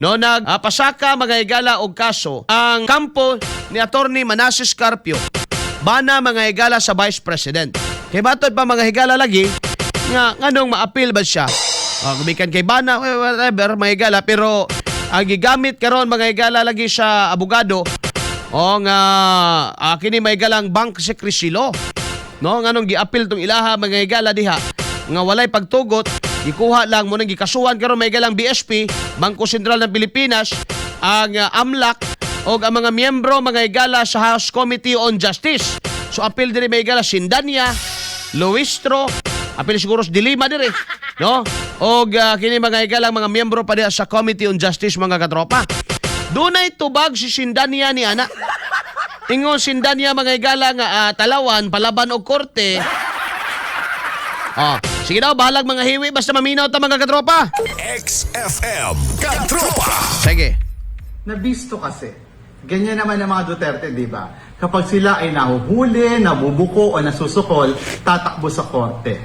No, nag pasaka, mga higala, og kaso ang kampo ni Attorney Manases Carpio bana, mga higala, sa Vice President. Kay batod pa, mga higala, lagi nga nganong maapil ba siya? Gumikan kay bana, eh, whatever, mga higala, pero ang gigamit karon, mga higala, lagi sa abogado o nga kini may galang bank secrecy law. No, nganong giapil tong ilaha, mga higala, diha nga walay pagtugot, gikuha lang mo nang gikasuhan karon may galang BSP, Bangko Sentral ng Pilipinas, ang AMLAC o ang mga miyembro, mga higala, sa House Committee on Justice. So apil diri, mga higala, Sindanya, Luistro, apil siguro sa Dilima diri, no? Og kini, mga higala, mga miyembro pa diha sa Committee on Justice, mga katropa. Dunay tubag si Sindanya ni ana. Ingon Sindanya, mga higala, nga talawan palaban og korte. Oh, sige daw, bahalag mga hiwi, basta maminaw ta, mga katropa. XFM Katropa. Sige. Nabisto kasi. Ganyan naman ang mga Duterte, di ba? Kapag sila ay nahuhuli, nabubuko o nasusukol, tatakbo sa korte.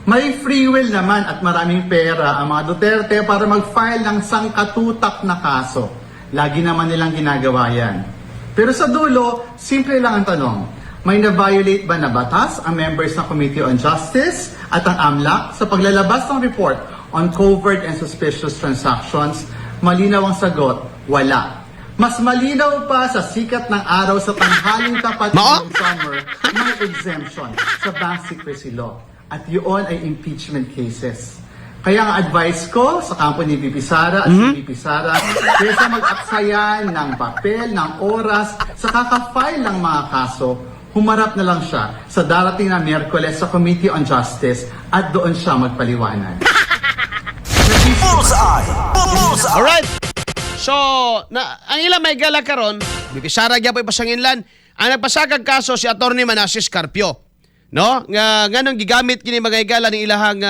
May free will naman at maraming pera ang mga Duterte para mag-file ng sangkatutak na kaso. Lagi naman nilang ginagawa yan. Pero sa dulo, simple lang ang tanong. May na-violate ba na batas ang members ng Committee on Justice at ang AMLAC sa paglalabas ng report on covert and suspicious transactions? Malinaw ang sagot, wala. Mas malinaw pa sa sikat ng araw sa tanghaling tapat Mao? ngayong summer, may exemption sa bank secrecy law. At yun ay impeachment cases. Kaya ang advice ko sa kampo ni VP Sara at si VP Sara, kaysa mag-aksaya ng papel, ng oras, sa kaka-file ng mga kaso, humarap na lang siya sa darating na Miyerkules sa Committee on Justice at doon siya magpaliwanag. Bullseye! Bullseye! Alright. So, na, ang ilang may gala karon, VP Sara gyapon ipasanginlan, ang nagpasakag kaso si Attorney Manases Carpio. No? Nga nganong gigamit kini, mga higala, ning ilahang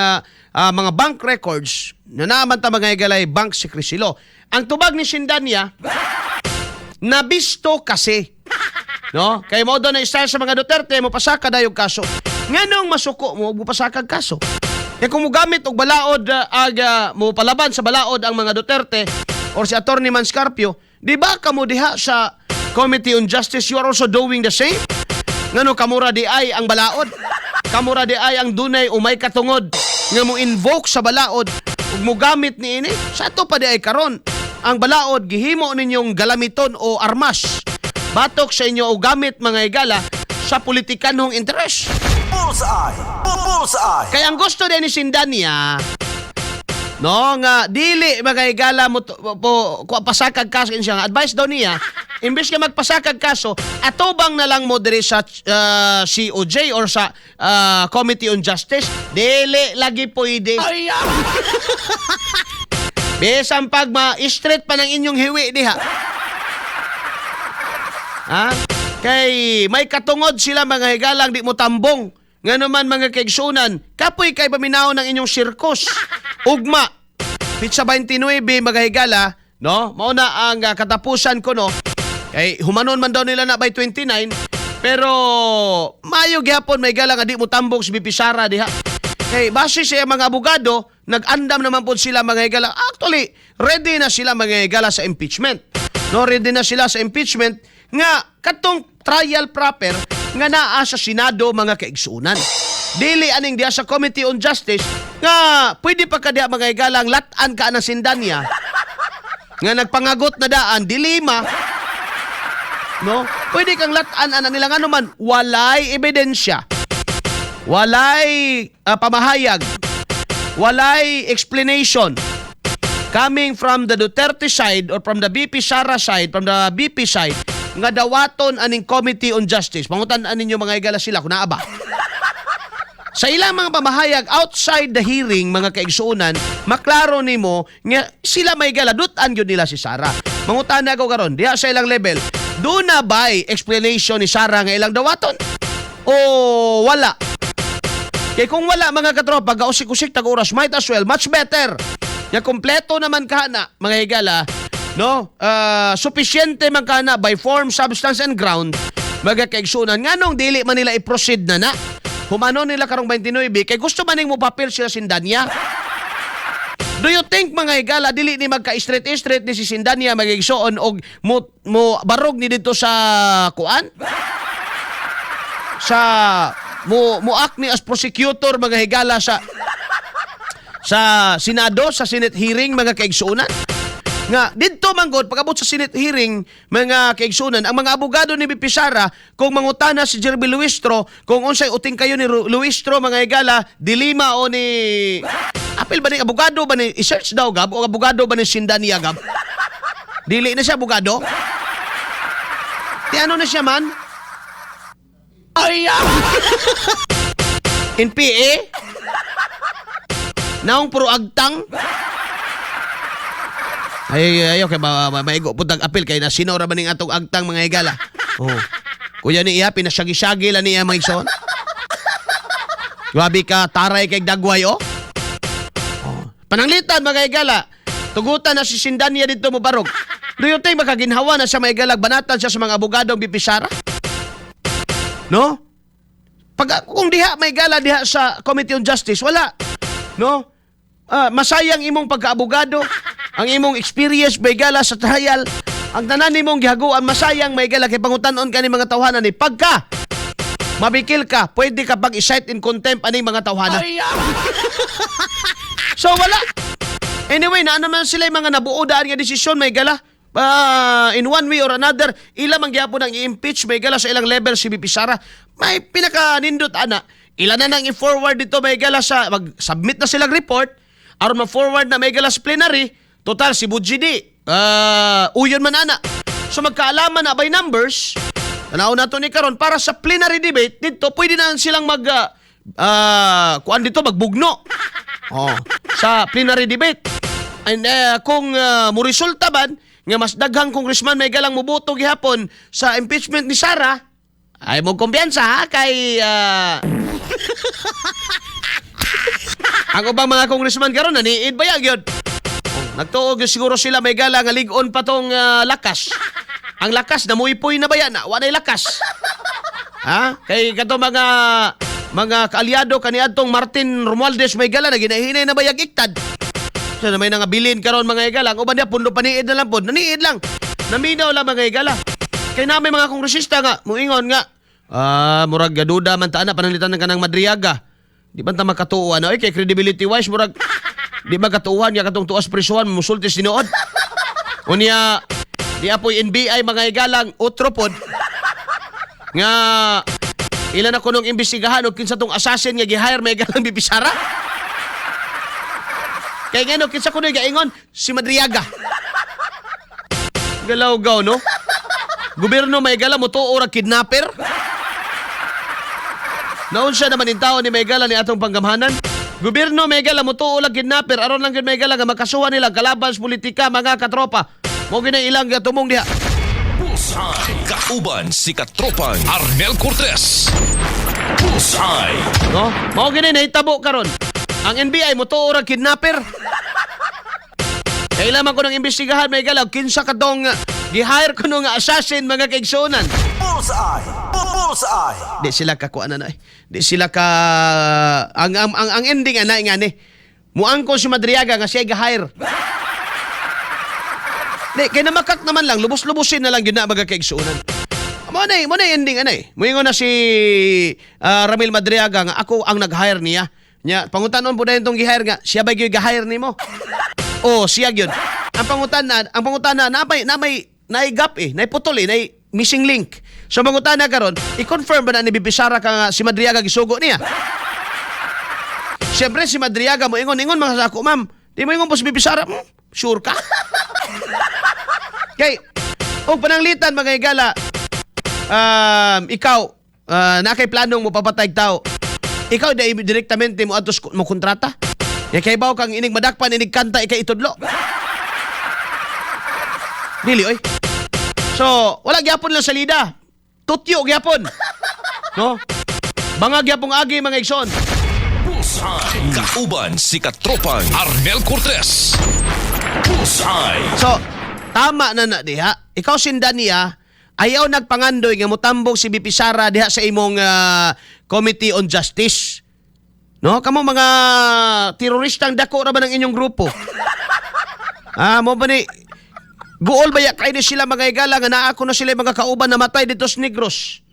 mga bank records na naman ta, mga higala, ay bank secrecy law. Ang tubag ni Sindanya, nabisto kasi. No? Kay mo doon na style sa mga Duterte, mo pasaka dayong kaso. Nganong masuko mo, mo pasakag kaso? Kaya kung mogamit og balaod ag mo palaban sa balaod ang mga Duterte or si Attorney Mans Carpio, di ba kamo diha sa Committee on Justice, you are also doing the same? Ngano kamura di ay ang balaod? Kamura di ay ang dunay umay katungod nga mo invoke sa balaod ug mogamit niini? Sa ato pa di ay karon ang balaod gihimo ninyong galamiton o armas batok sa inyo o gamit, mga higala, sa politikanhong interes. Bullseye! Bullseye! Kaya ang gusto din ni Sindanya, no, nga dili, mga higala, mo po kuha pasakag kaso siya. Nga advice daw niya, imbes nga magpasakag kaso, atubang na lang mo diri sa COJ or sa Committee on Justice. Dili lagi pwede. Bisan pag ma-straight pa ng inyong hiwi diha. Ha? Kay may katungod sila, mga higalang, di mo tambong. Nga naman, mga kaigsunan, kapoy kay paminaw ng inyong sirkus. Ugma, Pitsa 29, mga higala, no? Mao na ang katapusan ko, no. Kay humanon man daw nila na by 29, pero mayo gyapon may gala nga di mo tambong si VP Sara diha. Kay base sa mga abogado, nag-andam naman po sila, mga higala. Actually, ready na sila, mga higala, sa impeachment. No, ready na sila sa impeachment nga katong trial proper nga naa sa Senado, mga kaigsunan. Dili aning diha sa Committee on Justice nga pwede pa ka diha, mga higalang, latan ka ng Sindanya nga nagpangagot na daan dilima, no? Pwede kang latan ana nila, ngano man walay ebidensya, walay pamahayag, walay explanation coming from the Duterte side or from the VP Sara side, from the BP side, nga dawaton aning Committee on Justice. Pangutan-an ninyo, mga higala, sila kung naa ba. Sa ilang mga pamahayag outside the hearing, mga kaigsuonan, maklaro nimo nga sila may gala, dutan gyud nila si Sara. Mangutana ko karon, diha sa ilang level, duna ba'y explanation ni Sara nga ilang dawaton? O wala? Kay kung wala, mga katropa, gausik-usik tag oras, might as well, much better. Ya kompleto naman ka na, mga higala, no? Sufisyente man ka na by form, substance and ground, mga kaigsunan. Nganong dili man nila i-proceed na na? Humano nila karong 29, kay gusto man ning mo papel sila Sindanya. Do you think, mga higala, dili ni magka street street ni si Cendaña, mga igsoon, og mo barog ni dito sa kuan? Sa mo act ni as prosecutor, mga higala, sa Senado, sa Senate hearing, mga kaigsuonan? Nga didto manggod, pag-abot sa Senate hearing, mga kaigsuonan, ang mga abogado ni VP Sara, kung mangutana si Jeremy Luistro kung unsay uting kayo ni Luistro, mga higala, De Lima o ni apil ba ni abogado ba ni i-search daw gab o abogado ba ni Cendaña gab? Dili na siya abogado. Ti ano na siya man? Ay, ah! NPA? Naong puro agtang? Ay, ayaw kay maigo pud tag apil kay na sino ra ba ning atong agtang, mga higala. Oh. Kuya ni iya pinasyagi-syagi lang niya, mga igsoon. Grabe ka taray kay dagway oh. Oh. Pananglitan, mga higala, tugutan na si Cendaña dito mo barog. Do you think makaginhawa na siya, mga higala, banatan siya sa mga abogadong VP Sara? No? Pag kung diha may gala diha sa Committee on Justice, wala. No? Ah, masayang imong pagkaabogado, ang imong experience may gala sa trial, ang tanan nimong gihaguan masayang, may gala, kay pangutan-on kani mga tawhana ni pagka mabikil ka, pwede ka pag i-cite in contempt aning mga tawhana. So wala. Anyway, naa naman sila yung mga nabuo daan nga desisyon, may gala. Ah, in one way or another, ila man gyapon ang i-impeach, may gala, sa ilang level si VP Sara. May pinaka nindot ana. Ila na nang i-forward dito, may gala, sa mag-submit na silang report aron ma-forward na, may gala, sa plenary. Total si Bojie Dy, uyon man ana. So magkaalaman na by numbers. Tanaw na to ni karon para sa plenary debate dito, pwede na silang mag kuan dito, magbugno. Oh, sa plenary debate. And kung mo resulta man nga mas daghang congressman may galang moboto gihapon sa impeachment ni Sara, ay mo kumpiyansa ha kay ang ubang mga congressman karon naniid ba gyud? Oh, nagtuo gyud siguro sila, may gala, nga lig-on pa tong lakas. Ang lakas namuypoy na ba yan? Wa nay lakas. Ha? Kay kato mga kaalyado kaniadtong Martin Romualdez, may gala, na ginahinay na bayag iktad. So na may nangabilin karon, mga higala. Ang uban diya pundo paniid na lang pod. Naniid lang. Naminaw lang, mga higala. Kay na may mga kongresista nga muingon nga murag gaduda man ta ana pananglitan ng kanang Madriaga. Di ba ta makatuo ano? Ay, kay credibility wise murag di ba katuohan nga katong tuas prisuhan musulti tinuod. Unya di apoy NBI, mga higalang, otro pod nga ilan ako nung imbestigahan og kinsa tong assassin nga gi-hire, may galang, VP Sara. Kay ngano, kinsa kuno gaingon si Madriaga. Galaw-gaw, no? Gobyerno, may gala, mo ra kidnapper. Naunsa naman in tao ni may gala ni atong panggamhanan? Gobyerno, may gala, mo lang kidnapper aron lang gyud, may gala, nga makasuhan nila kalaban sa politika, mga katropa. Mo gyud ilang gatumong diha. Bullseye. Kauban si Katropang Arnel Cortez. Bullseye. No? Mao gini nahitabo karon. Ang NBI mo ra kidnapper. Kailangan ko ng imbestigahan, may galaw, kinsa kadong gi-hire ko nga assassin, mga kaigsuonan. Bullseye. Bullseye. Di sila ka kuan na eh. Di sila ka ang ending ana nga ni. Muangko si Madriaga nga siya ga-hire. Di kay namakak naman lang, lubos-lubosin na lang yun na, mga kaigsuonan. Mo na ending ana eh. Muingon na si Ramil Madriaga nga ako ang nag-hire niya. Nya pangutanon po na tong gi-hire nga siya ba gyud ga-hire nimo? Oh, siya gyud. Ang pangutana na may naay gap eh, naay putol eh, naay missing link. So pangutana karon, i-confirm ba na ni VP Sara ka nga si Madriaga gisugo niya? Siyempre si Madriaga mo ingon ingon mga sako, ma'am. Di mo ingon po si VP Sara, sure ka? Kay og pananglitan, mga higala, ikaw na kay planong mo papatay tao. Ikaw di direktamente mo atos mo kontrata. Ya kay baw kang inig madakpan, inig kanta, ikay itudlo. Dili oy. So, wala gyapon lang salida. Tutyo gyapon. No? Bangag gyapong agi, mga igsoon. Bullseye. Kauban si Katropang Arnel Cortez. Bullseye. So, tama na na diha. Ikaw Cendaña, ayaw nagpangandoy nga motambong si VP Sara diha sa imong Committee on Justice. No, kamo mga teroristang dako ra ba ng inyong grupo? Ah, mo ba ni guol ba ya kay ni sila, mga higala, nga naa ko na sila mga kauban namatay dito sa Negros.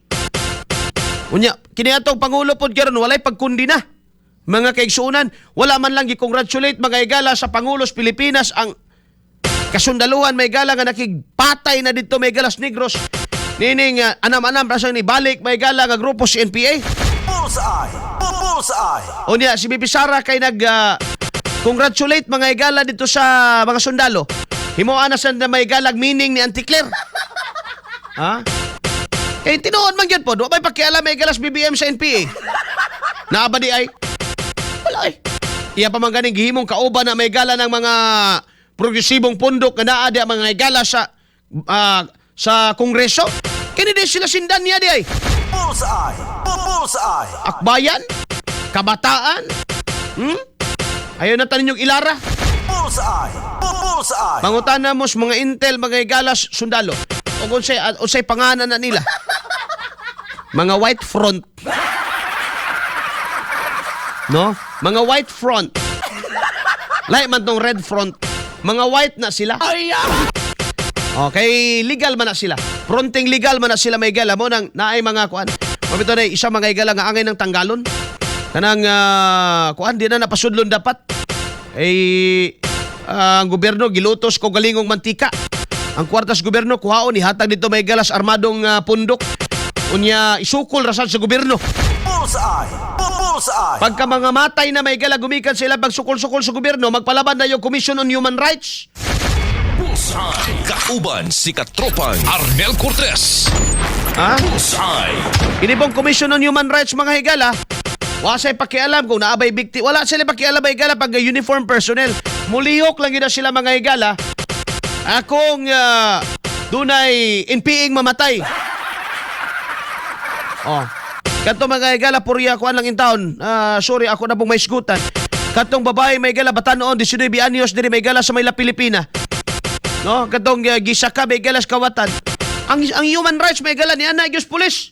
Unya, kini atong pangulo pod karon walay pagkundina. Mga kaigsuonan, wala man lang gi-congratulate, mga higala, sa pangulo sa Pilipinas ang kasundaluhan, may gala, nga nakigpatay na dito, may gala, sa Negros. Nining anam-anam rasang ni balik, may gala, nga grupo si NPA. Bullseye! Bullseye! Unya si VP Sara kay nag congratulate, mga higala, dito sa mga sundalo. Himuan na sa na may galag meaning ni Auntie Claire. Ha? Kay tinuod man gyud po, wa may pakialam, may galas, BBM sa NPA. Naa ba di ay? Wala eh. Iya pa man ganing gihimong kauban na may gala ng mga progresibong pundok nga naa di ang mga higala sa Kongreso. Kini di sila sindan niya di ay. Bullseye! Bullseye! Akbayan? Kabataan? Ayaw na tanin yung ilara. Bullseye! Bullseye! Mangutana mo sa mga intel, mga higalas, sundalo. O kung unsay pangalan na nila. Mga white front. No? Mga white front. Lahi man tong red front. Mga white na sila. Okay, legal man na sila. Fronting legal man na sila, may gala mo nang naay mga kuan. Mabito na isa, mga higala, nga angay ng tanggalon. Kanang kuan di na napasudlon dapat. Eh ang gobyerno gilutos ko galingong mantika. Ang kwartas gobyerno kuhaon, ihatag dito, may galas, armadong pundok. Unya isukol rasad sa gobyerno. Bullseye! Bullseye! Pagka mga matay na, may gala, gumikan sila pagsukol-sukol sa gobyerno, magpalaban na yung Commission on Human Rights. Bullseye! Kauban si Katropang Arnel Cortez. Ha? Bullseye! Kini pong Commission on Human Rights, mga higala, wa say pakialam kung naabay bikti. Wala sila pakialam, mga higala, pag uniform personnel. Mulihok lang yun na sila, mga higala. Akong dunay NPA mamatay. Oh. Kadto, mga higala, purya kuan lang in town. Ah, sorry, ako na pong may isgutan. Katong babae, may gala, batanon, 19 anyos diri, may gala, sa may La Pilipina. No, katong gisaka, may gala, sa kawatan. Ang human rights, may gala, ni ana gyud pulis.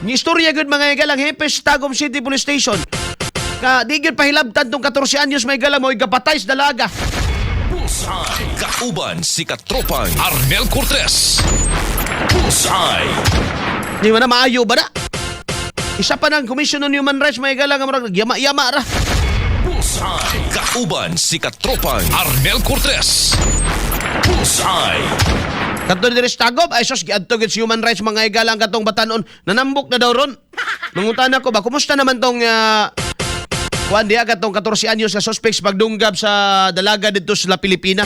Ni istorya gyud, mga higala, ang hepe sa Tagum City Police Station. Ka di gyud pahilabtan tong 14 anyos, may gala, mo'y gapatay sa dalaga. Bullseye! Kauban si Katropang Arnel Cortez. Bullseye! Di ba na maayo ba na? Isa pa ng Commission on Human Rights, may gala, nga murag yama-yama ra. Bullseye! Kauban si Katropang Arnel Cortez. Bullseye! Kadto diri sa Tagum, ay sus, giadto gyud sa human rights, mga higala, ang katong batanon, nanambok na daw ron. Nangutana ko ba, kumusta naman tong kuan diha, katong 14 anyos nga suspects pagdunggab sa dalaga didto sa La Pilipina?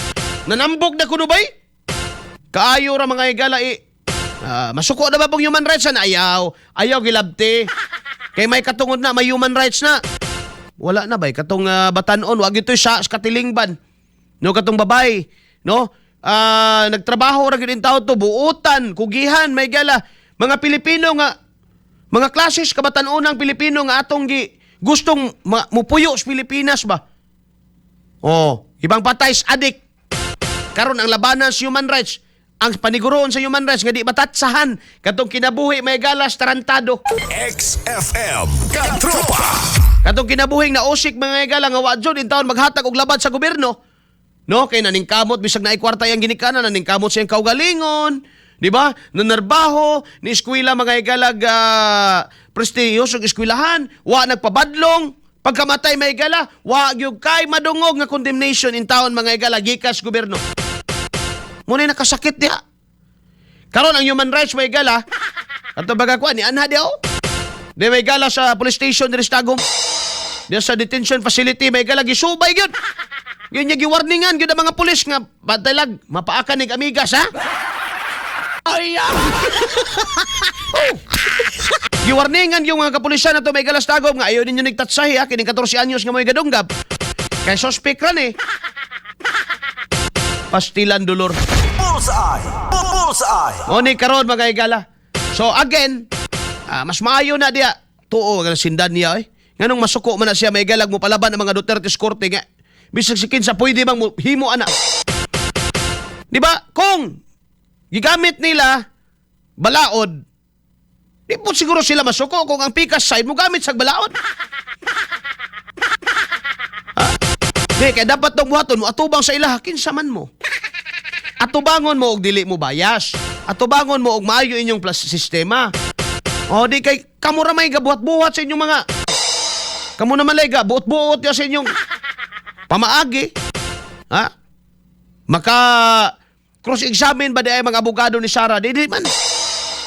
Nanambok na kuno bay? Kaayo ra, mga higala, eh. Ah, masuko na ba pong human rights na? Ayaw. Ayaw gilabti. Kay may katungod na, may human rights na. Wala na bay katong batanon, wag ito sa katilingban. No, katong babae, no? Ah, nagtrabaho ra gyud in tao to, buutan, kugihan, may gala. Mga Pilipino nga mga klases kabatan-unang Pilipino nga atong gi gustong mupuyo sa Pilipinas ba? Oh, ibang patay sa adik. Karon ang labanan sa human rights, ang paniguroon sa human rights nga di matatsahan katong kinabuhi, may galas, tarantado. XFM Katropa! Katong kinabuhing na usik, mga higala, nga wa jud in taon maghatag og labad sa gobyerno. No, kay naningkamot bisag naay kwarta yang ginikanan, naningkamot siyang kaugalingon, di ba? Nanarbaho, ni eskwela, mga higalag, prestihiyosong eskwelahan, wa nagpabadlong. Pagkamatay, may higala, wa gyud kay madungog nga condemnation in taon, mga higala, gikas gobyerno. Muna nakasakit diha. Karon ang human rights, may higala, ato baga kuan ni anha diha oh. Di, may gala, sa police station diri sa Tagum. Diya sa detention facility, may gala, gisubay gyud. Yun niya giwarningan gyud ang mga pulis nga batalag mapaakan nig amigas ha. Ay! Oh. Giwarningan yung mga kapulisan na to, may galas, Tagum, nga ayaw ninyo nigtatsahi ha kining 14 anyos nga mo'y gadunggab. Kay suspect ran eh. Pastilan dolor. Bullseye! Bullseye! O ni karon, mga higala. So again, mas maayo na diya. Tuo nga sindan niya eh. Nganong masuko man na siya, may galag, mo palaban ang mga Duterte sa korte nga. Bisag si kinsa pwede bang mo himo ana. Di ba? Kung gigamit nila balaod, di po siguro sila masuko kung ang pikas side mo gamit sa balaod. Di, kaya dapat tong buhaton mo, atubang sa ilaha, kinsa man mo. Atubangon mo og dili mo bias. Atubangon mo og maayo inyong plus sistema. O di kay kamo ra may gabuhat-buhat sa inyong mga, kamo naman lay gabuot-buot ya sa inyong pamaagi. Ha? Maka cross-examine ba di ay mga abogado ni Sara? Di, di man.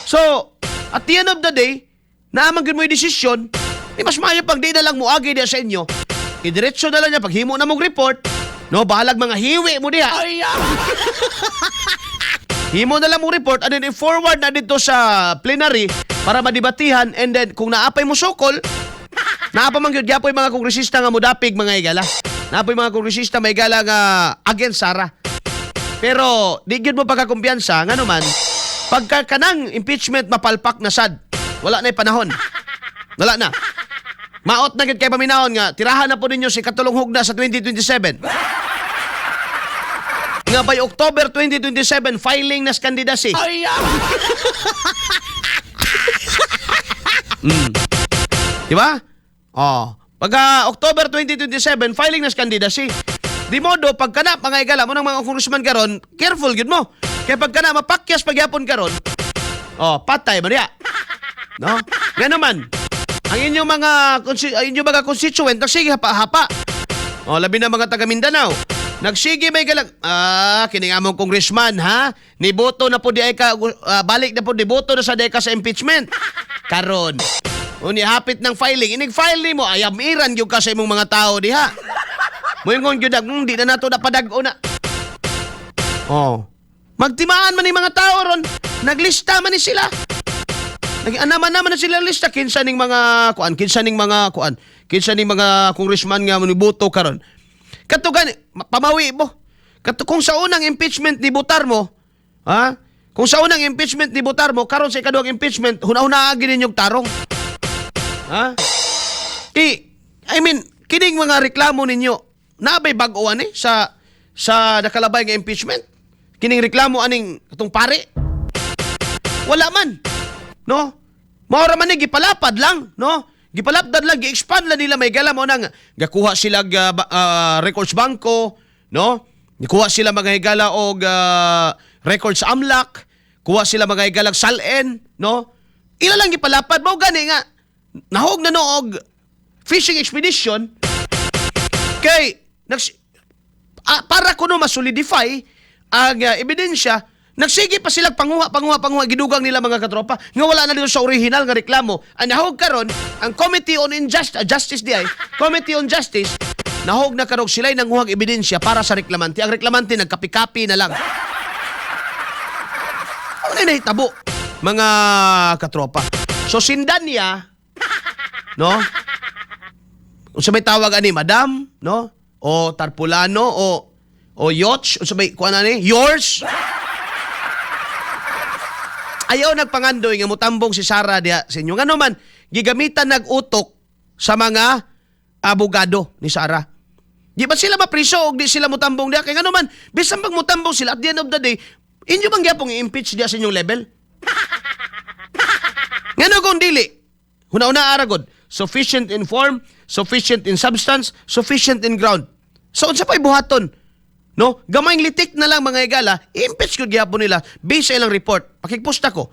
So, at the end of the day, naaman gyud mo yung desisyon, di mas maayo pag di na lang muagi diya sa inyo. Idiretso na lang niya paghimo na mong report, no, bahalag mga hiwi mo diha. Himo na lang mo report and then i-forward na dito sa plenary para madibatihan, and then kung naapay mo sukol, naapa man gyud gyapoy mga kongresista nga modapig, mga higala. Naapoy mga kongresista may gala nga against Sara. Pero di gyud mo pagkakumpiyansa, ngano man pagka kanang impeachment mapalpak na sad. Wala na panahon. Wala na. Maot na gyud kay paminahon nga tirahan na po ninyo si Katulong Hugna sa 2027. Nga by October 2027 filing na sa candidacy. Di ba? Oh. Pagka October 2027 filing na sa candidacy. Di modo pagka na mga igala mo ng mga congressman karon, careful gyud mo. Kay pagka na mapakyas pagyapon karon, oh, patay man diya. No? Nga naman, ang inyong mga constituent nagsige hapa-hapa. Oh, labi na mga taga Mindanao. Nagsige may galag. Ah, kini nga mong congressman ha. Niboto na po di ay ka balik na po niboto na sa di ka sa impeachment. Karon. Uni hapit ng filing, inig file nimo ay amiran gyud ka sa imong mga tao diha. Moingon gyud ang di na nato napadag-o na. Oh. Magtimaan man ni mga tao ron. Naglista man ni sila. Nag-anaman naman na sila lista kinsa ning mga kuan, kinsa ning mga kuan, kinsa ning mga congressman nga niboto karon. Kato gani, pamawi mo. Kato kung sa unang impeachment ni botar mo, ha? Kung sa unang impeachment ni botar mo, karon sa ikaduhang impeachment, huna-huna ninyong tarong. Ha? I mean, kining mga reklamo ninyo, nabay bag-o ani sa nakalabay nga impeachment? Kining reklamo aning katong pare? Wala man. No? Mao ra man ni gipalapad lang, no? Gipalapad lang, gi-expand lang nila may gala mo nang gakuha sila records bangko, no? Gikuha sila mga higala og records AMLC, kuha sila mga higala SALN, no? Ila lang gipalapad mo gani nga nahog na no og fishing expedition kay para kuno masolidify ang ebidensya, nagsige pa sila panguha, panguha, panguha, gidugang nila, mga katropa, nga wala na dito sa original nga reklamo. Ang nahog karon ang Committee on Injustice, Justice di ay, Committee on Justice, nahog na karon sila'y nanguhag ebidensya para sa reklamante. Ang reklamante nagkapi-kapi na lang. Ano na nahitabo, mga katropa? So sindan niya, no? Unsa may tawag ani, madam, no? O tarpulano o yacht, unsa may kuan ani? Yours. Ayaw nagpangandoy nga mutambong si Sara diha sa inyo. Ngano man gigamitan nag-utok sa mga abogado ni Sara. Di ba sila mapriso og di sila mutambong diha? Kay ngano man bisan pag mutambong sila, at the end of the day, inyo bang gyapong i-impeach diha sa inyong level? Ngano kung dili? Huna-huna aragod. Sufficient in form, sufficient in substance, sufficient in ground. So unsa pa'y buhaton? No? Gamayng litik na lang, mga igala, impeach ko gyapon nila based sa ilang report. Pakigpusta ko.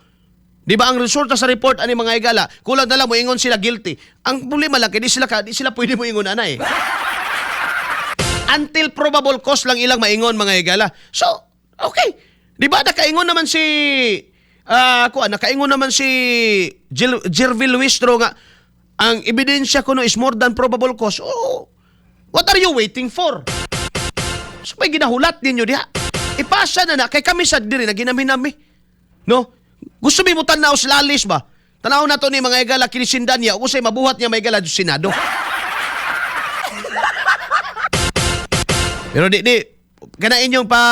Di ba ang resulta sa report ani, mga igala, kulang na lang moingon sila guilty. Ang problema lang kay di sila pwede moingon ana eh. Until probable cause lang ilang maingon, mga igala. So, okay. Di ba nakaingon naman si kuan, nakaingon naman si Jervil Luistro nga ang ebidensya kuno is more than probable cause. Oh, what are you waiting for? So may ginahulat ninyo diha. Ipasa na na kay kami sad diri naginami-nami. No? Gusto mi mo tanaw sa lalis ba? Tanaw na to ni, mga igala, kinisindan niya ug usay mabuhat niya may igala sa Senado. Pero di di kana inyong pa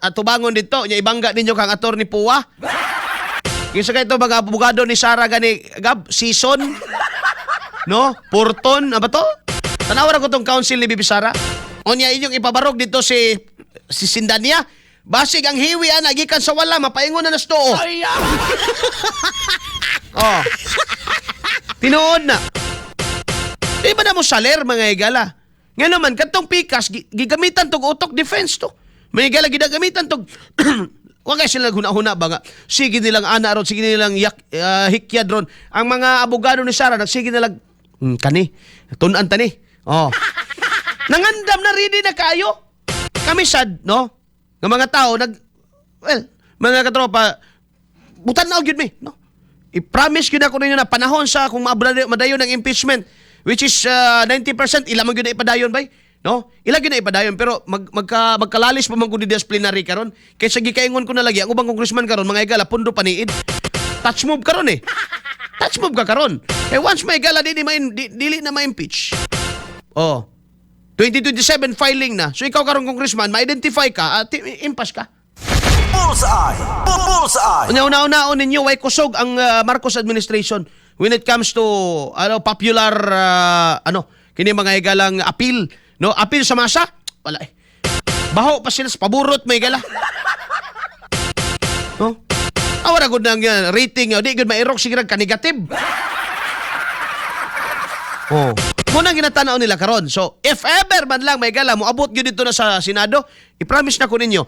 atubangon dito nya ibangga ninyo kang Attorney Pua. Kinsa kay to mga abogado ni Sara gani Gab season? No? Porton, ano ba to? Tanawa ra ko tong counsel ni VP Sara. Unya inyong ipabarog dito si si Sindanya. Basig ang hiwi ana gikan sa wala mapaingon na nas tuo. Oh. Tinuod na. Di ba na mo saler, mga igala? Nga naman kadtong pikas gigamitan tog utok defense to. May gala gidagamitan tog wa kay sila naghuna-huna ba nga sige nilang ana ron, sige nilang yak, hikyad ron. Ang mga abogado ni Sara nagsige nilang kani tun-an tani. Oh. Nangandam na, ready na kayo. Kami sad, no? Nga mga tao nag, well, mga katropa, butan na gyud mi, no? I-promise gyud ako ninyo na panahon sa kung madayon ang impeachment, which is 90% ila man gyud na ipadayon bay, no? Ila gyud na ipadayon, pero magkalalis pa man gud ni plenary karon. Kaysa gikaingon ko na lagi ang ubang congressman karon, mga igala, pundo paniid. Touch move karon eh. Touch move ka karon. Eh once may igala di, di, di, dili na ma-impeach. Oh. 2027 filing na. So ikaw karon congressman, ma-identify ka at impas ka. Bullseye! Bullseye! Unya una-unaon ninyo, way kusog ang Marcos administration when it comes to ano, popular ano kini, mga higalang, appeal, no? Appeal sa masa, wala eh. Baho pa sila sa paburot, may gala, no? Awara gud nang rating, di gud mairok, sige ka negative. Oh. Muna ginatanaw nila karon. So, if ever man lang may gala moabot gyud dito na sa Senado, i-promise na ko ninyo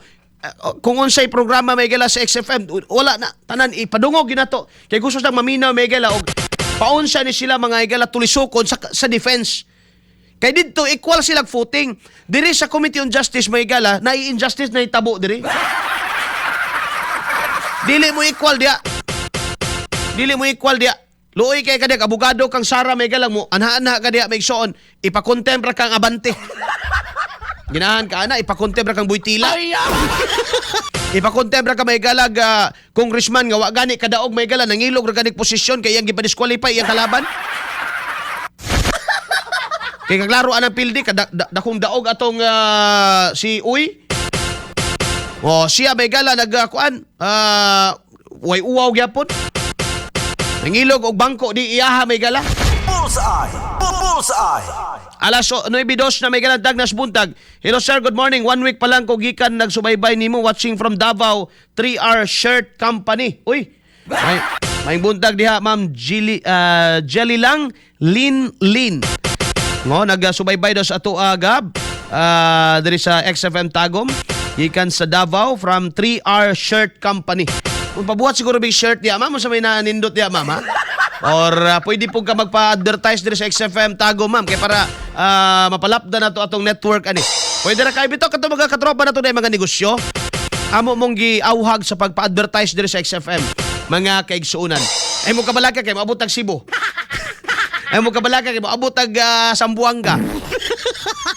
kung unsay programa, may gala, sa XFM, wala na tanan ipadungog ginato. Kay gusto sang maminaw, may gala, og paunsa ni sila, mga higala, tulisokon sa defense. Kay didto equal sila footing. Diri sa Committee on Justice, may gala, na injustice na itabo diri. Dili mo equal diya. Dili mo equal diya. Luoy kay ka diya, abogado kang Sara, may galang mo, anha-anha ka diya, may igsoon, ipa-contempt ra kang Abante. Ginahan ka ana, ipa-contempt ra kang Buitila. Ipa-contempt ra ka, may galag, congressman nga wa gani kadaog, may gala, nangilog ra ganig posisyon kay iyang gipa-disqualify iyang kalaban. Kay kaklaro anang pildi kada dakong daog atong si Uy. Oh, siya, may gala, nagkuan, way uwaw gyapon. Nangilog og bangko di iyaha, may gala. Bullseye! Bullseye! Alas 9:02 na, may galang dagnas buntag. Hello sir, good morning. One week pa lang ko gikan nagsubaybay nimo, watching from Davao, 3R Shirt Company. Uy. May buntag diha, Ma'am Jelly, Jelly lang Lin Lin. Ngo nagsubaybay daw sa ato gab diri sa XFM Tagum gikan sa Davao from 3R Shirt Company. Kung pabuhat siguro big shirt diya, ma'am, sa may nanindot diya, ma'am, ha? Or pwede po ka magpa-advertise diri sa XFM Tagum, ma'am, kay para mapalapda na to atong network ani. Pwede ra kayo bitaw kato mga katropa na to na mga negosyo. Amo mong giawhag sa pagpa-advertise diri sa XFM, mga kaigsuonan. Ay mo kabalaka kay moabot tag Cebu. Ay mo kabalaka kay moabot tag Sambuanga.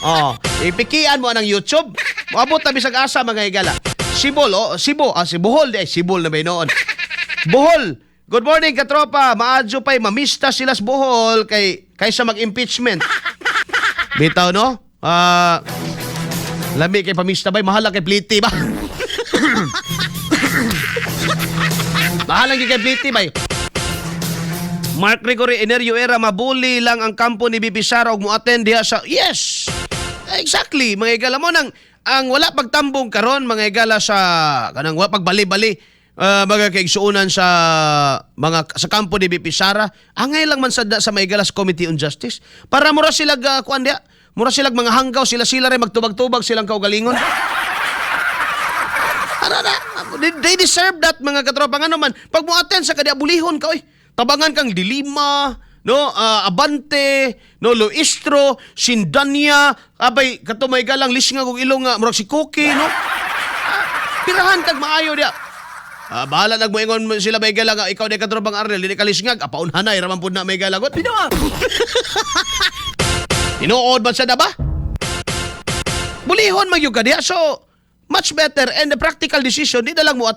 Oh, ipikian mo ang YouTube. Moabot ta bisag asa, mga higala. Sibol, oh, Sibo, si Bohol, eh, Sibol na ba noon? Bohol. Good morning, katropa. Maadyo pa'y mamista sila sa Bohol kay kaysa mag-impeachment. Bitaw, no? Ah, lami kay pamista bay, mahal lang kay pliti ba? Mahal lang kay pliti bay. Mark Gregory Enerio Era, mabuli lang ang kampo ni VP Sara og mo-attend diha sa. Yes. Exactly, mga igala mo nang ang wala pagtambong karon, mga igala, sa kanang wala pagbali-bali mga kaigsuonan sa mga sa kampo ni VP Sara, angay lang man sa mga igala sa Committee on Justice para mura sila kuan diha, mura sila mga hanggaw, sila sila rin magtubag-tubag silang kaugalingon. Ara na, they deserve that, mga katropa. Nga naman, pag mo attend sa kadiya, bulihon ka, oy. Tabangan kang Dilima, no, Abante, no, Luistro, Sindanya, abay kato may galang lisngag og ilong nga murag si Cookie, no? Pirahan kag maayo diya. Bahala nagmoingon sila, may galang, ikaw di katropang Arnel, dili ka lisngag, apaunhanay raman pud na, may galagot. Tinuod ba sa ba? Bulihon man gyud ka diha. So, much better and the practical decision, di na lang mo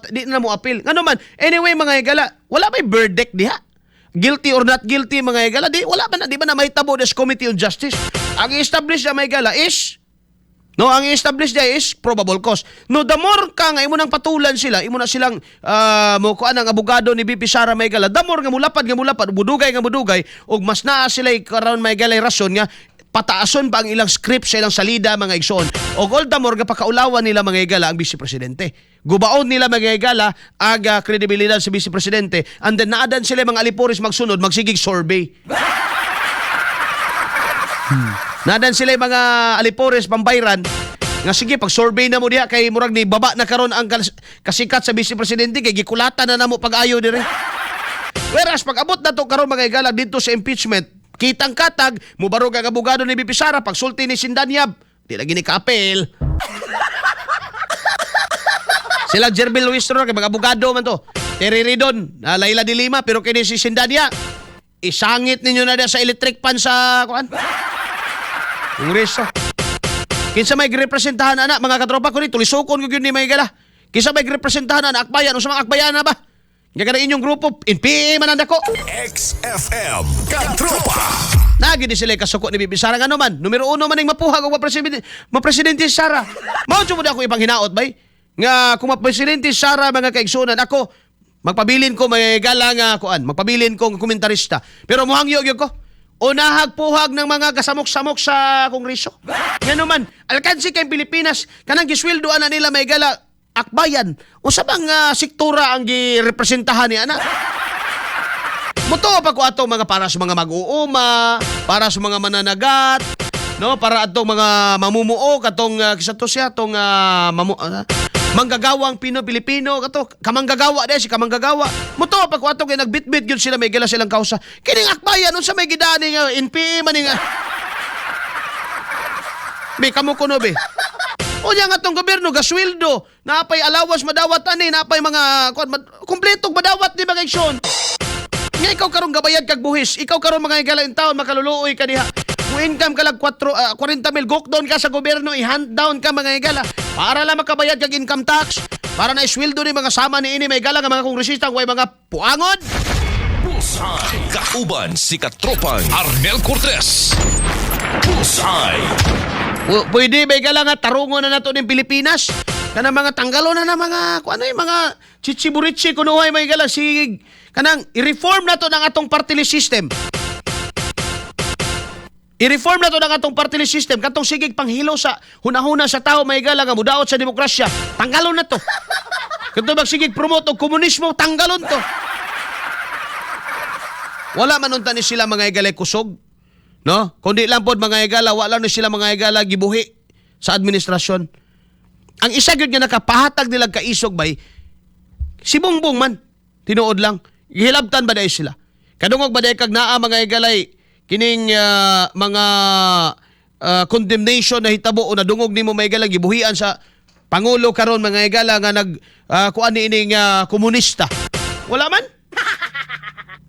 appeal. Ngano man, anyway, mga higala, wala may verdict diha. Guilty or not guilty, mga higala, di wala ba na, di ba na mahitabo des Committee on Justice? Ang establish na, mga higala, is no, ang establish niya is probable cause. No, the more ka nga imo nang patulan sila, imo na silang mo kuan ang abogado ni VP Sara, may gala, the more nga mulapad, budugay nga budugay, ug mas naa sila karon, may galay, rason nga pataason pa ang ilang script sa ilang salida, mga igsoon. Og all the more nga pakaulawan nila, mga higala, ang vice presidente. Gubaon nila, mga higala, ang kredibilidad sa vice presidente, and then naadan sila mga alipores magsunod magsigig survey. Nadan sila yung mga alipores pambayran nga sige pag survey na mo diha kay murag ni baba na karon ang kasikat sa vice presidente kay gikulatan na namo pag-ayo dire. Whereas pag abot na to karon mga higala dito sa impeachment, kitang katag mubarog ang abogado ni BP Sara pagsulti ni Sindanyab, di lagi ni kaapel. Sila Jerbil Luistro kay mga abogado man to. Terry Ridon, na Laila de Lima, pero kini si Sindanya isangit ninyo na diha sa electric pan sa kuan. Kongreso. Kinsa may girepresentahan ana mga katropa ko ni tulisokon ko gyud ni mga higala. Kinsa may girepresentahan ana akbayan unsa mga akbayan na ba? Nga kana inyong grupo NPA man ang dako. XFM. Katropa. Nagi di sila kasuko ni Bibi Sara ngano man. Numero uno man ning mapuhag og mapresidente, mapresidente si Sara. Mao jud mo na ako ipang hinaot bay. Nga kung mapresidente si Sara mga kaigsunan ako magpabilin ko may gala nga kuan, magpabilin ko nga komentarista. Pero muhangyo gyud ko. Unahag puhag ng mga kasamok-samok sa kongreso. Ngano man, alkansi kay Pilipinas kanang gisweldo ana nila may gala akbayan. Usa bang sektora ang girepresentahan ni ana? Mutuo pa ko ato mga para sa mga mag-uuma, para sa mga mananagat, no, para atong mga mamumuo katong kisa to siya atong manggagawang Pino Pilipino kato kamanggagawa di si kamanggagawa. Mutuo pa ko ato kay nagbitbit gyud sila may gila silang kausa. Kining akbayan unsa may gidani nga NPA man nga. Be kamo kuno be. Unya nga tong gobyerno gasweldo, napay alawas madawat ani, napay mga kuan kumpletong madawat ni mga eksyon. Nga ikaw karon gabayad kag buhis, ikaw karon mga higala in taon makaluluoy ka diha. Kung income ka lang 4, 40 mil, go down ka sa gobyerno, i-hand down ka mga higala para lang makabayad kag income tax, para na isweldo ni mga sama ni ini may higala nga mga kongresista way mga puangon. Bullseye. Kauban si Katropang Arnel Cortez. Bullseye. Pwede ba higala nga tarungon na nato ning Pilipinas? Kanang mga tanggalo na na mga kung ano yung mga chichiburichi kunuhay mga higala sig kanang i-reform na to ng atong party list system. I-reform na to ng atong party list system katong sigig panghilo sa hunahuna sa tao may higala nga mudaot sa demokrasya. Tanggalon na to. Katong magsigig promote og komunismo, tanggalon to. Wala man unta ni sila mga higala kusog. No? Kundi lang pod mga higala, wala ni sila mga higala gibuhi sa administrasyon. Ang isa gyud nga nakapahatag nila kaisog bay si Bongbong man. Tinuod lang. Gihilabtan ba dahil sila? Kadungog ba dahil kag naa mga higalay kining mga condemnation na hitabo o nadungog nimo mga higala gibuhian sa pangulo karon mga higala nga nag kuan ni ining komunista. Wala man.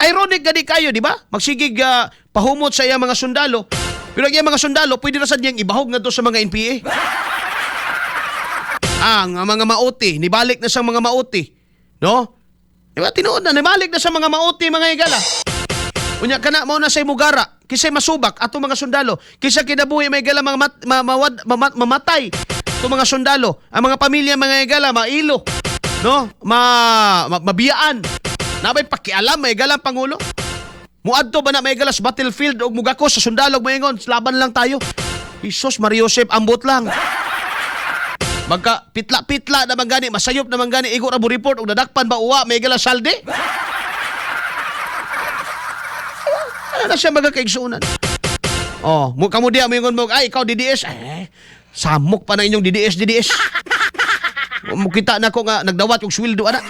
Ironic gani kayo, di ba? Magsigig pahumot sa iyang mga sundalo. Pero ang iyang mga sundalo, pwede na sad niyang ibahog na to sa mga NPA. Ang mga Maute, nibalik na sa mga Maute. No? Di ba tinuod na nibalik na sa mga Maute mga higala. Unya kana mao na say mugara, kisay masubak ato mga sundalo, kisa kinabuhi may higala mga mamatay ato mga sundalo, ang mga pamilya mga higala mailo, no? Mabiyaan. Nabay pakialam may higala ang pangulo. Muadto ba na may higala sa battlefield og mugako sa sundalo og moingon, laban lang tayo. Jesus Maria Josep, ambot lang. Magka pitla-pitla na man gani, masayop na man gani, igo ra mo report og nadakpan ba uwa may higala saldi? Ano na siya magkakaigsunan? Oh, mo kamo diya moingon mo, ay ikaw DDS, eh, samok pa na inyong DDS DDS. Mo kita na ko nga nagdawat og sweldo ana.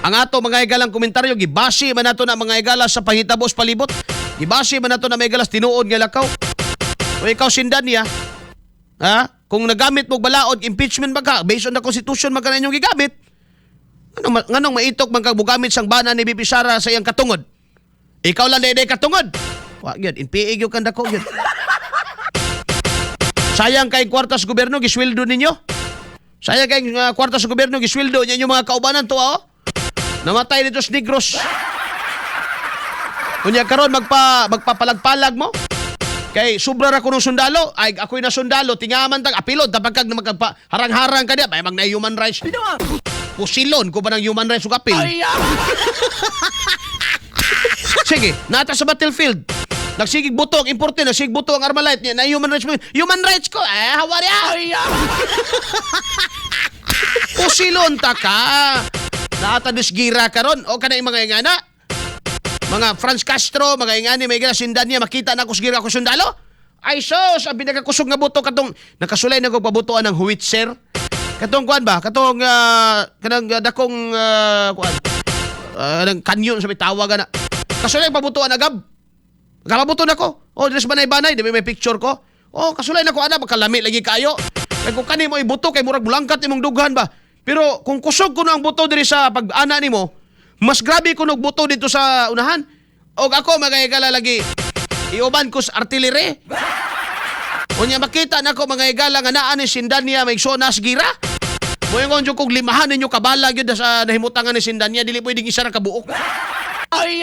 Ang ato mga higalang komentaryo gibase man nato na mga higala sa panghitabo sa palibot. Gibase man nato na mga higalas tinuod nga lakaw. O ikaw sindan niya, ha? Kung nagamit mo balaod impeachment ba ka based on the constitution man ka na inyong gigamit. Nganong nganong maitok man kag bugamit sang bana ni BP Sara sa iyang katungod? Ikaw lang dayday katungod. Wa gyud NPA gyud kang dako gyud. Sayang kay kwarta sa gobyerno gisweldo ninyo. Sayang kay kwarta sa gobyerno gisweldo niya inyong mga kaubanan to oh. Namatay dito sa Negros. Unya karon magpapalagpalag mo. Kay sobra ra kuno sundalo, ay ako'y na sundalo, tingaman tag apilod tapag kag magpa harang-harang ka diya, may mag na human rights. Pusilon ko ba ng human rights ug apil? Sige, nata sa battlefield. Nagsigig buto ang importe, nagsigig buto ang Armalite niya, na human rights mo. Human rights ko, eh, hawarya. Pusilon ta ka. Naata disgira karon o kanay mga ingana. Mga Franz Castro, mga ingani, may gala sindan niya, makita na ako siguro ako sundalo. Ay sos, ang pinakakusog nga buto katong nakasulay na ko pabutuan ng howitzer. Katong kuan ba? Katong kanang dakong kuan. Nang kanyon sa may tawag na. Kasulay pabutuan agab. Kalabuto na ko. Oh, dres banay-banay, di ba may picture ko? Oh, kasulay na ko ana, makalami lagi kayo. Kay kung kani mo ibuto kay murag bulangkat imong dughan ba. Pero kung kusog kuno ang buto diri sa pag-ana nimo, mas grabe kuno og buto dito sa unahan. Og ako mga higala lagi iuban ko sa artillery. Unya makita nako mga higala nga naa ni Sindanya may nas gira. Moingon jud kog limahan ninyo kabala gyud sa nahimutangan ni Sindanya dili pwedeng isa ra ka buok. Ay!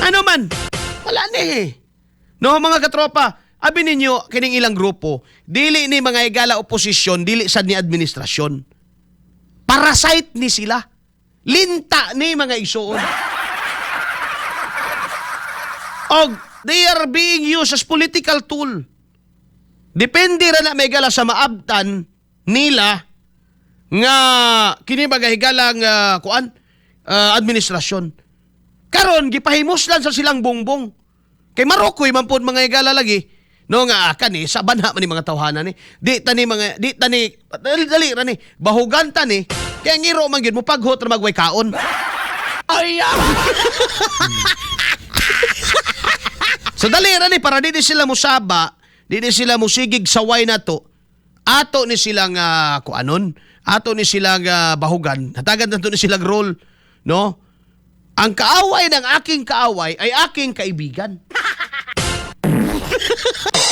Ano man? Wala ni eh. No, mga katropa, abi ninyo kining ilang grupo, dili ni mga higala oposisyon, dili sad ni administrasyon. Parasite ni sila. Linta ni mga igsuon. Og they are being used as political tool. Depende ra na may higala sa maabtan nila nga kini mga higala nga kuan administrasyon. Karon gipahimuslan sa silang bongbong. Kay Marokoy man pod mga higala lagi. No nga kani sa banha man ni mga tawhana ni. Di ta ni mga di ta ni dali, dali ra ni bahugan ta ni. Kay ang iro man gyud mo paghot ra magway kaon. Ay! So dali ra ni para di ni sila musaba, di ni sila musigig saway na to. Ato ni silang kuanon, ato ni silang bahugan, hatagan nato ni silang role, no? Ang kaaway ng aking kaaway ay aking kaibigan.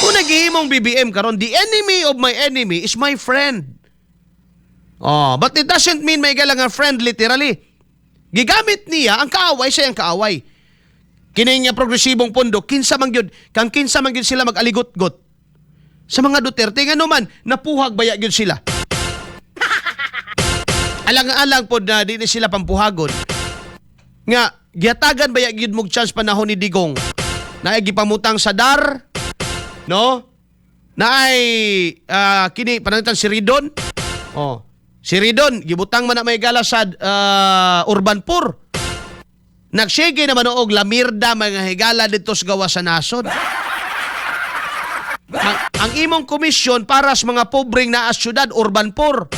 Kung naghihimong BBM karon, the enemy of my enemy is my friend. Oh, but it doesn't mean may galang nga friend literally. Gigamit niya ang kaaway siya ang kaaway. Kini nga progresibong pondo, kinsa man gyud, kang kinsa man gyud sila mag-aligot-got. Sa mga Duterte ngano man napuhag baya gyud sila. Alang-alang pod na di ni sila pampuhagon. Nga gihatagan baya gyud mog chance panahon ni Digong. Naay gipamutang sa DAR, no? Naay kini pananglitan si Ridon. Oh. Si Ridon gibutang man na may gala sa Urban Poor. Nagsige naman og lamirda mga higala dito sa gawa sa nasod. Ang imong komisyon para sa mga pobreng naa sa syudad, urban poor.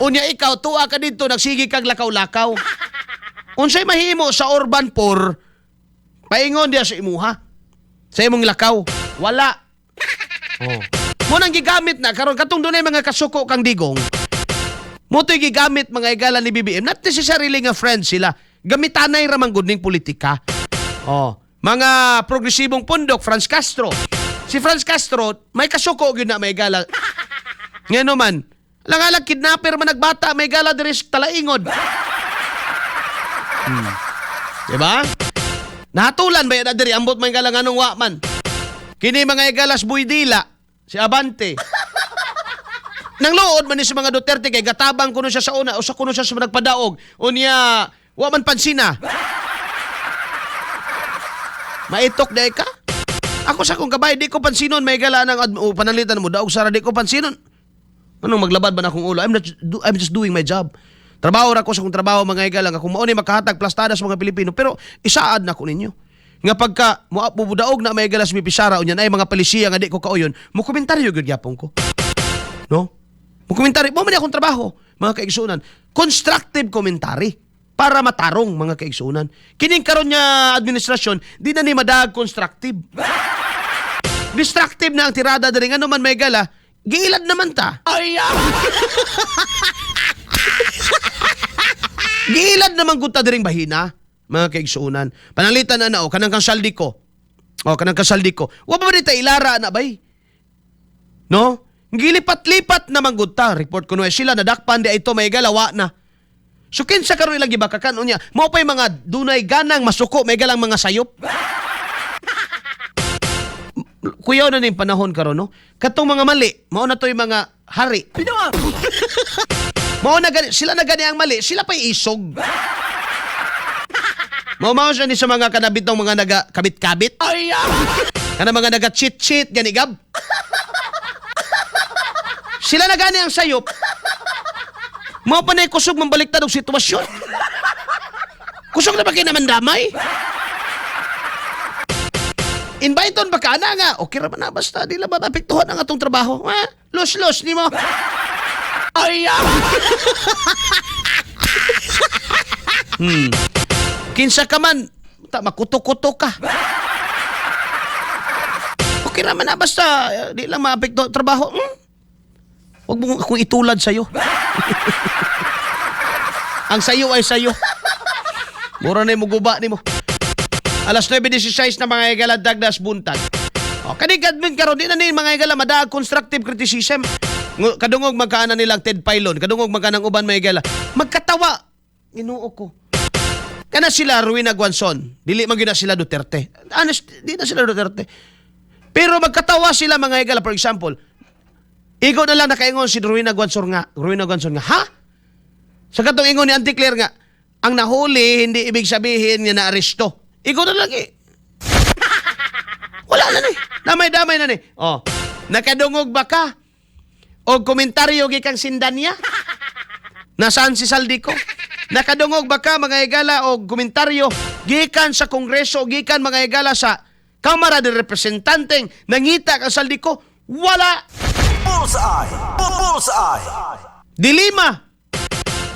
Unya ikaw, tuwa ka dito, nagsige kag lakaw-lakaw. Unsay mahimo sa urban poor, paingon diya sa imuha. Sa imong lakaw. Wala. Oh. Mo nang gigamit na karon katong dunay mga kasuko kang Digong. Mo to'y gigamit mga higala ni BBM. Not necessarily nga friends sila. Gamitanay ra man gud ning politika. Oh, mga progresibong pundok, Franz Castro. Si Franz Castro, may kasuko gyud na may gala. Ngano man, alang-alang kidnapper man nagbata, may gala diri sa Talaingod. Diba? Nahatulan ba yan diri ambot may gala nganong wa man. Kini mga igalas Buydila, si Abante. Nang luod man ni sa mga Duterte kay gatabang kuno siya sa una usa kuno siya sa nagpadaog. Unya wa man pansina. Maitok day ka. Ako sa akong kabay di ko pansinon may gala ng pananglitan mo daog sara di ko pansinon. Anong maglabad ba na akong ulo? I'm not do, I'm just doing my job. Trabaho ra ko sa akong trabaho mga higala nga kung mao ni makahatag plastada sa mga Pilipino pero isaad na ko ninyo. Nga pagka mo daog na may higala sa Bisara unya ay mga palisiya nga di ko kauyon, mo komentaryo gyud gyapon ko. No? Mo komentaryo, mo man akong trabaho, mga kaigsunan. Constructive commentary para matarong mga kaigsunan. Kining karon nga administrasyon, di na ni madag constructive. Destructive na ang tirada diri ngano man may gala, giilad naman ta. Ay! Giilad naman gud ta diring bahina, mga kaigsunan. Pananglitan na na o kanang kang saldi ko. O kanang kang saldi ko. Wa ba ta ilara na bay? No? Gilipat-lipat naman gud ta. Report kuno eh, sila nadakpan di ito may galawa na. So kinsa karon ilang gibakakan unya, mao pay mga dunay ganang masuko may galang mga sayop. Kuyaw na ning panahon karon no. Katong mga mali, mao na to'y mga hari. Mao na gani, sila na gani ang mali, sila pa'y isog. Mao mao siya ni sa mga kanabitong mga naga kabit-kabit. Ay! Kana mga naga cheat-cheat gani gab. Sila na gani ang sayop. Mao pa na kusog mambaliktad og sitwasyon. Kusog na ba kayo naman damay? Invite on ba ka na nga? Okay ra man na, basta di lang ba maapektuhan ang atong trabaho. Ha? Los-los ni mo. Ay, ah! Kinsa ka man, ta makuto-kuto ka. Okay ra man na, basta di lang maapektuhan ang trabaho. Huwag mo akong itulad sa'yo. Ang sayo ay sayo. Mura na yung muguba ni mo. Alas 9:16 na, mga higala, dagdas buntag. O, kani admin karon di na ni, mga higala, madaag constructive criticism. Kadungog magkaana nilang Ted Pylon, kadungog magkaanang uban, mga higala. Magkatawa. Ginoo ko. Kana sila Rowena Guanzon, dili man gyud na sila Duterte. Honest, di na sila Duterte. Pero magkatawa sila, mga higala, for example, ikaw na lang nakaingon si Rowena Guanzon nga, "Ha?" Sa katong ingon ni Auntie Claire nga, ang nahuli, hindi ibig sabihin nga naaresto. Ikaw na lang eh. Wala na ni. Damay-damay na ni. Oh, nakadungog ba ka? O komentaryo gikang sindanya? Nasaan si Zaldy Co? Nakadungog ba ka, mga higala, o komentaryo gikan sa Kongreso, gikan, mga higala, sa Kamara de Representante nangita kang Zaldy Co? Wala! Bullseye! Bullseye! De Lima!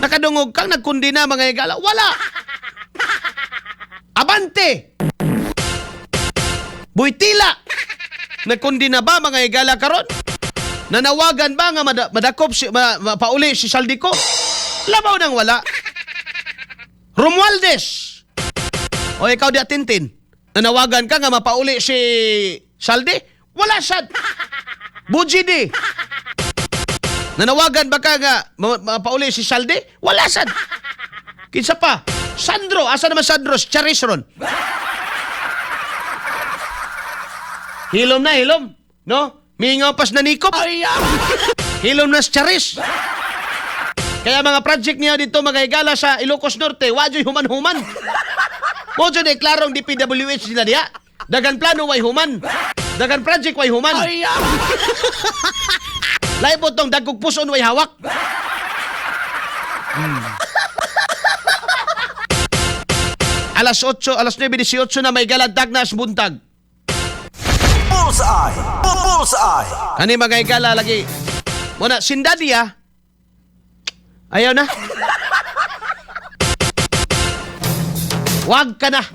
Nakadungog kang nagkundina, mga higala? Wala! Abante! Buitila! Nagkundina ba, mga higala, karon? Nanawagan ba nga madakop si mapauli si Zaldy Co? Labaw nang wala. Romualdez! O ikaw di atintin. Nanawagan ka nga mapauli si Zaldy? Wala sad. Bojie Dy. Nanawagan ba ka nga mapauli si Zaldy? Wala sad. Kinsa pa? Sandro, asa naman Sandro? Si Charis ron. Hilom na, hilom. No? Mingaw pas na nikop. Hilom na si Charis. Kaya mga project niya dito, mga higala, sa Ilocos Norte, wadyo'y human-human. Mo jud ay klarong DPWH nila diya. Dagan plano way human. Dagan project way human. Lahi po tong dagkog puson way hawak. Alas 8, alas 9:18 na may galadagnas buntag. Bullseye! Bullseye! Kani mga higala lagi. Muna, sindadia. Ayaw na. Wag ka na.